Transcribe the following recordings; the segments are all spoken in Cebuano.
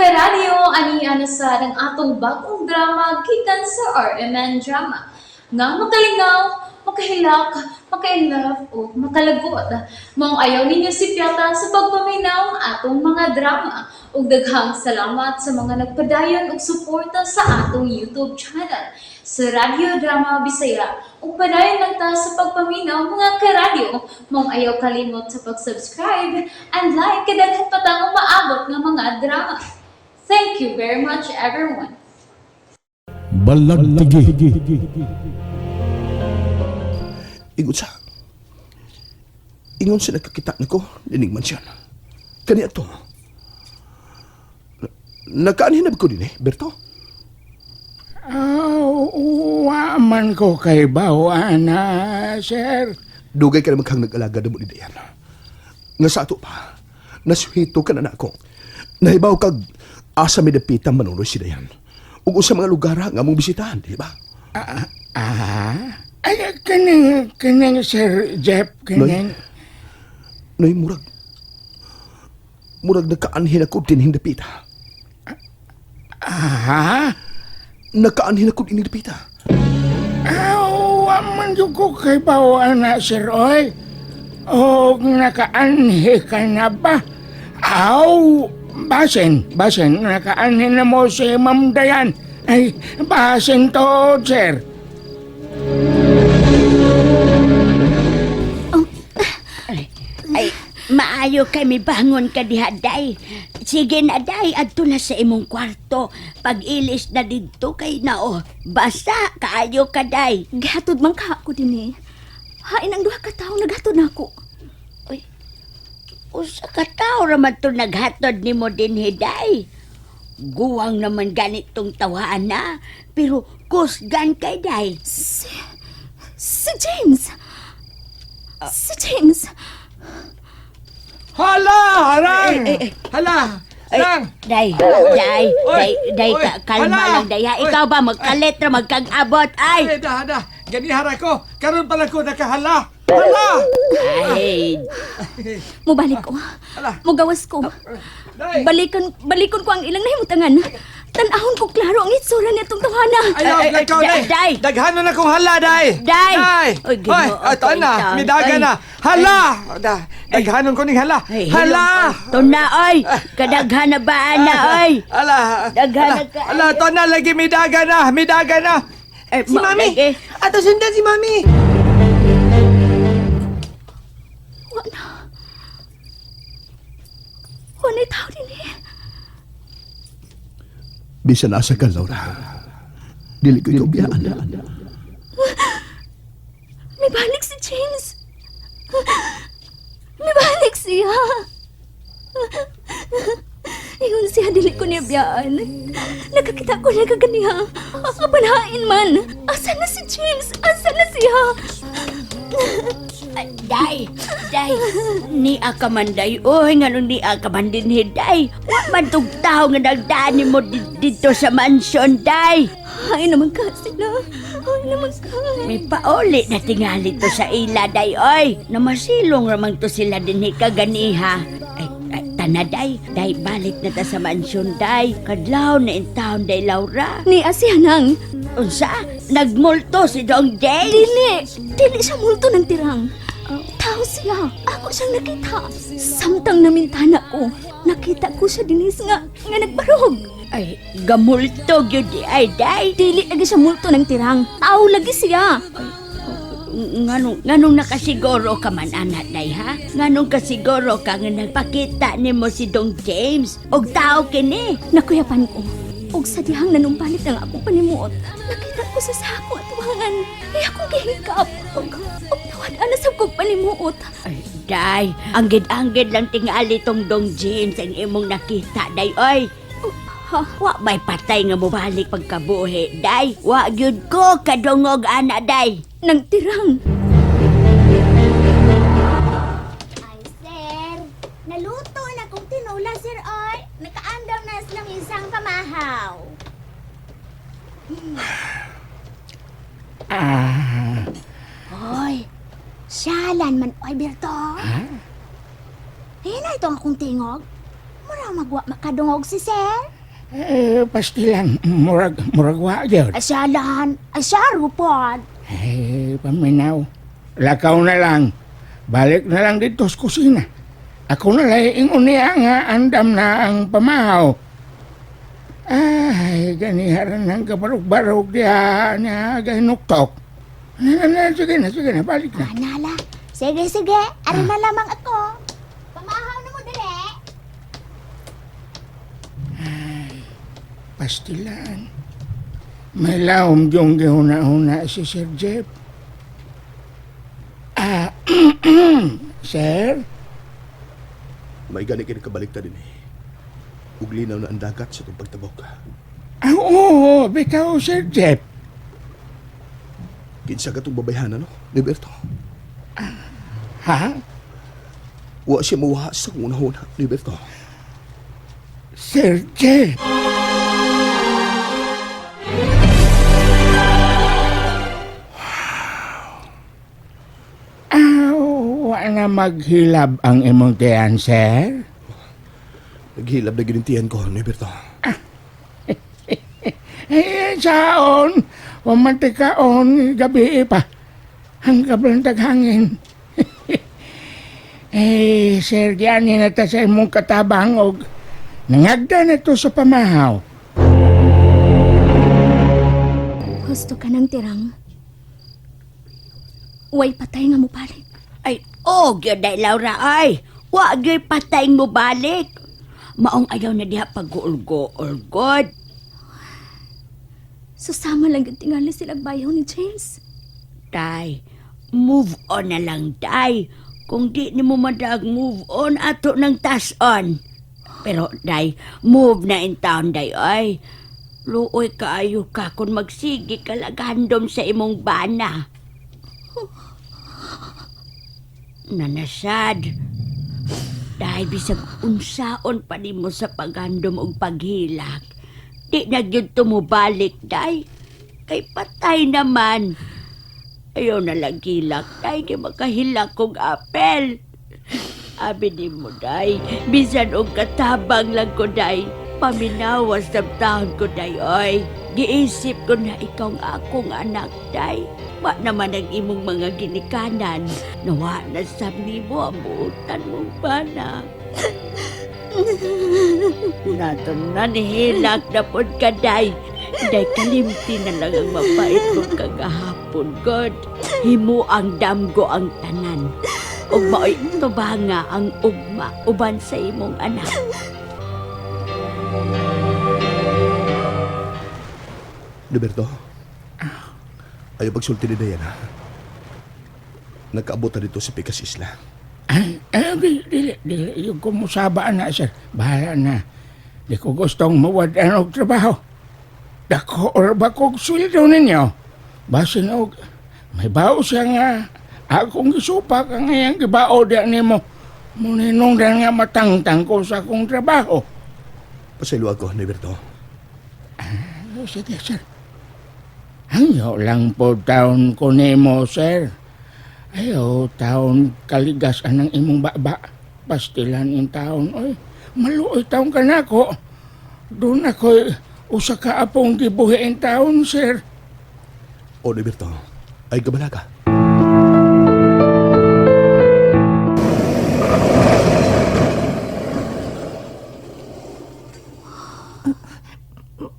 Karadyo, ani na sa ang atong bagong drama gikan sa RMN Drama. Nga makalingaw, makahilak, maka-inlove o makalagot. Maong ayaw ninyo sipyata sa pagpaminaw ang atong mga drama. Ug daghang salamat sa mga nagpadayon og suporta sa atong YouTube channel sa Radyo Drama Bisaya. Ug padayon lang ta sa pagpaminaw, mga karadyo. Maong ayaw kalimot sa pag-subscribe and like kay daghan pa tang umaabot nga mga drama. Thank you very much, everyone. Balagtigi. Ingon sa. Ingon sa nakakita nako, dining mansyon. Kani ato. Nakaanhin na ba ko din eh, Berto? Aw, wa man ko kay ana, sir. Dugay ka naman kang nag-alaga na mo ni Dayan. Nga sa ato pa, nasuhito ka na na ako. Nahibaw kag asa may dapita manunoy si Dayan. Ug usa mga lugar nga among bisitahan, di ba? Ah, ay, kaning Sir Jeff, kaning. Noy, murag. Murag nakaanhin ako dinhing dapita. Ah, Nakaanhin ako dinhing dapita. aw, wa man jud ko kay ana, sir, oy. O, nakaanhi ka na ba? Aw, basin, basin, nakaanhi na mo si Ma'am Dayan. Ay, basin to, sir. Ay, maayo kay mibangon ka diha, day. Sige na, day, adto na sa imong kwarto. Pag-ilis na didto kay nao. Basta, kaayo ka, day. Gihatod man ka ako din eh. Hain ang duha ka tawo naghatod na ako. Uy, usa ka tawo raman to naghatod nimo dinhi, day. Guwang naman ganitong tawhan na, pero kusgan kay day. Si James. Si James. Hala! Harang! Ay, ay, ay. Hala! Ay, Lang! Day, day, Oy, day, day, oy, kalma hala. lang, day. Ha? Oy. Ikaw ba, magkaletra, magkag-abot, ay. Ay, da, da. Ganihara ko. Karon pala ko nakahala. Hala! Ay, Mubalik ko. Ala. Mugawas ko. Day! Balikon balikon ko ang ilang nahimutangan. Tan-ahon ko klaro ang itsura nitong tawhana. Ayaw, Ay, ay, ikaw, day, day! day. Daghanon akong hala, day! Day! Day! Oy, Ginoo, Oy, ato ko na. itaon. Midaga Ay. na. Hala! Da, daghanon ko ning hala. Ay, Hala! hilom, oy. Na, oy! Kadaghan na ba, ana, oy? Ala! Daghan ala, na ka- Ala, to na lagi midaga na. Midaga na. Ay, Si Mami! lagi. Ato sundan si Mami! Wa na. Wa na tao din eh. Bisan asa ka, Laura. Dili ko ikaw biyaan. May balik si James. May balik siya. Ingon siya, dili ko niya biyaan. Nakakita ko niya kaganiha. Apanhain man. Asa na si James? Asa na siya? Ay, day, day, ni ka man day, oy, nganong ni ka man din day. Wa man tong tao nga nagdaan nimo dito sa mansion, day. Ay naman ka sila. Ay naman ka. May pauli na tingali to sa ila, day, oy. Namasilong ramang to sila dinhi kaganiha. Ay, ay, tana, day. Day, balik na ta sa mansion, day. Kadlaw na in town, day, Laura. Ni siya nang. Unsa? Nagmulto si Dong James? Dili. Dili siya multo ng tirang. Tao siya. Ako siyang nakita. Samtang namintana ko, nakita ko siya dinis nga nagbarog. Ay, gamulto gyud di ay, day. Dili lagi siya multo ng tirang. Tao lagi siya. Nganong nakasiguro ka man, anak, day, ha? Nganong kasiguro ka nga nagpakita nimo si Dong James? Og tao kini. Nakuyapan ko. Og sa dihang nanumbalik ang akong panimuot, nakita ko sa sako at tuwangan. Ay akong gihikap. Og nawad na sa kong panimuot. Ay, day, anggid-anggid lang tingali tong Dong James ang imong nakita, day, oy. Ha? Wa may patay nga mobalik pagkabuhi, day. Wa gyud ko kadungog, ana, day. Nang tirang. Ay, sir. Naluto na kong tinola, sir, oy. Nakaandam na silang isang pamahaw. Ah, Hoy, siyalan man, oy, Berto. Ha? Hina ito ang akong tingog. Mura magwa makadungog si sir. Eh, pastilan, murag, murag wa gyud. Asalan, asaro pod. Eh, paminaw. Lakaw na lang. Balik na lang dito sa kusina. Ako na lang ingon niya nga andam na ang pamahaw. Ay, ganiharan ng kabarog-barog diha na gahinuktok. Na, na, na, sige na, sige na, balik na. Anala. Sige, sige. Ari na lamang ako. Pamahaw na mo dire. Pastilan. May laom yung gihuna-huna si Sir Jeff. Ah, sir? May gani kini kabalik ta din eh. Ug linaw na ang dagat sa itong pagtabok. Ah, oo, bitaw, Sir Jeff. Kinsa ka itong babayhanan, no? Liberto. Ha? Wa siya mawaha sa kong unahuna, Liberto. Sir Jeff. Ah, wa na maghilab ang imong tiyan, sir. Naghilab na ginintihan ko, Liberto. Eh, saon, wamantikaon, gabi pa. Hanggang lang hangin. Eh, sir, giani na ta sa imong katabang og nangagda na to sa pamahaw. Gusto ka ng tirang. Way patay nga mobalik. Ay, oh, gyud day Laura ay. Wa gyud patay mo balik. Maong ayaw na diha pag-uulgo-ulgod. Susama lang yung tingali sila bayaw ni James. Day, move on na lang, day. Kung di nimo madag move on, ato ng tas on. Pero, day, move na in town, day, ay. Luoy kaayo ka kung magsigi ka lagandom sa imong bana. Nanasad. Dahil bisag unsaon pa nimo sa paghandom og paghilak. Di na gyud tumubalik, day. Kay patay naman. Ayaw na lang hilak, day. Kay makahilak kong apel. Abi ni mo, day. Bisan og katabang lang ko, day. Paminawas ng taon ko, day, oy. Giisip ko na ikaw ang akong anak, day. Wa naman ang imong mga ginikanan. Nawa na sab nimo ang buutan mong bana. Nato na nihilak na pod ka, day. Day kalimti na lang ang mapait kong kagahapon, God. Himo ang damgo ang tanan. Ug maoy tubanga ang ugma uban sa imong anak. Liberto. Ayaw pagsulti ni Diana. Nagkaabot na dito sa Picas Isla. Ay, ay, di, dili, dili, yung kumusaba na, sir. Bahala na. Di ko gustong mawad-an og trabaho. Dako or bakog sweldo ninyo. Basin og, may bao siya nga. Akong gisupak ang iyang gibao di nimo. Muninong dan nga matangtang ko sa akong trabaho. Pasaylo ako, Liberto. Ay, sige, sir. Hangyo lang po taon ko nimo, sir. Ayaw, taon kaligas anang imong baba. Pastilan in taon, oy. Maluoy taon ka na ako. Doon ako'y usa ka apong gibuhi in taon, sir. O, Liberto, ay gabala ka.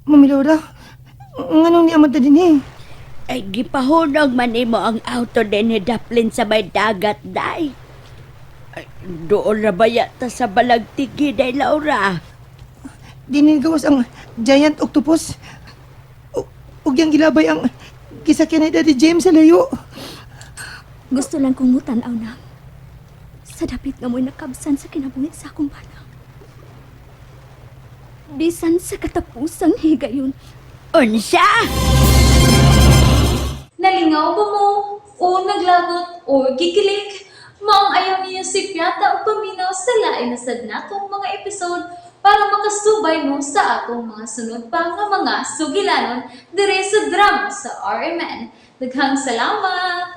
Mami Laura, nganong niya man ta din eh? Ay, gipahunog man nimo ang auto din ni Daplin sa may dagat, day. Ay, doon na baya ta sa balagtigi, day, Laura. Dinin gawas ang giant octopus. Ug yang gilabay ang gisakyan ni Daddy James sa layo. Gusto lang kong mutanaw na. Sa dapit nga mo'y nakabsan sa kinabuhi sa akong bana. Bisan sa katapusang higayon, Unsa? Nalingaw ba mo? O naglagot o gikilig? Maong ayaw niyo si Piata o paminaw sa lain na sad natong mga episode para makasubay mo sa atong mga sunod pa nga mga sugilanon dire sa drama sa RMN. Daghang salamat!